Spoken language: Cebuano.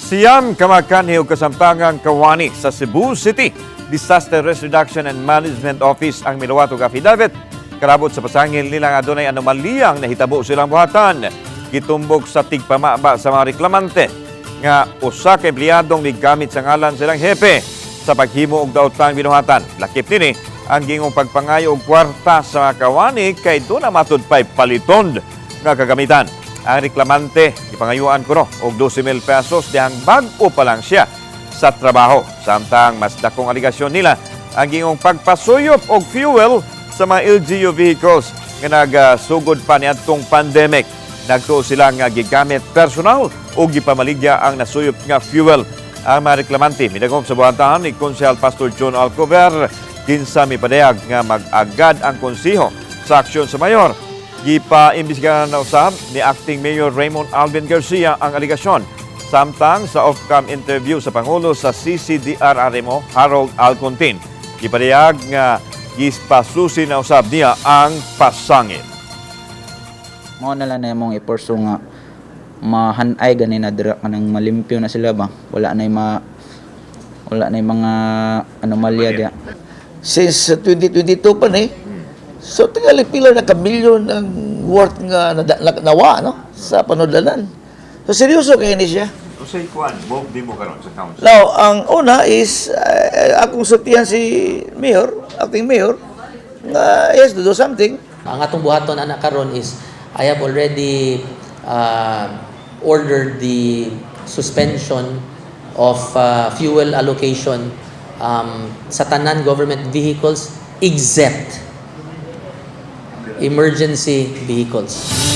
9 ka mga kanhi og kasamtangang kawani sa Cebu City Disaster Risk Reduction and Management Office ang miluwat og affidavit karabot sa pasangil nila nga adunay anomaliyang nahitabo silang buhatan. Gitumbok sa tigpamaba sa mga reklamante nga usa ka empleyadong migamit sa ngalan silang hepe sa paghimo og daotang binuhatan. Lakip nini ang gingong pagpangayo og kwarta sa mga kawani kay duna matud pa'y paliton nga kagamitan. Ang reklamante gipangayuan kuno og 12,000 pesos dihang bag-o pa lang siya sa trabaho. Samtang mas dakong aligasyon nila ang gingong pagpasuyop og fuel sa mga LGU vehicles nga nagsugod pa niadtong pandemic. Nagtuo sila nga gigamit personal o gipamaligya ang nasuyop nga fuel. Ang mga reklamante midagom sa buhatan ni Konsehal Pastor John Alcover, kinsa mipadayag nga mag-agad ang konseho sa aksyon sa mayor. Gipa-imbestigahan na usab ni Acting Mayor Raymond Alvin Garcia ang aligasyon. Samtang sa off-cam interview sa Pangulo sa CCDRRMO, Harold Alcontin, gipadayag nga gispasusi na usab niya ang pasangil. Mao na lang na imong i-pursue nga mahanay gani na dira, kanang malimpyo na sila ba, wala na mga anomalya diya. Since 2022 pa ni. So tingali pila na ka milyon ang worth nga nawa no sa panudlanan. So seryoso kay ni siya. Usay kuan, move di mo karon sa council? Now, ang una is akong sultihan si mayor, acting mayor, nga he has to do something. Ang atong buhaton ana karon is I have already ordered the suspension of fuel allocation sa tanan government vehicles except emergency vehicles.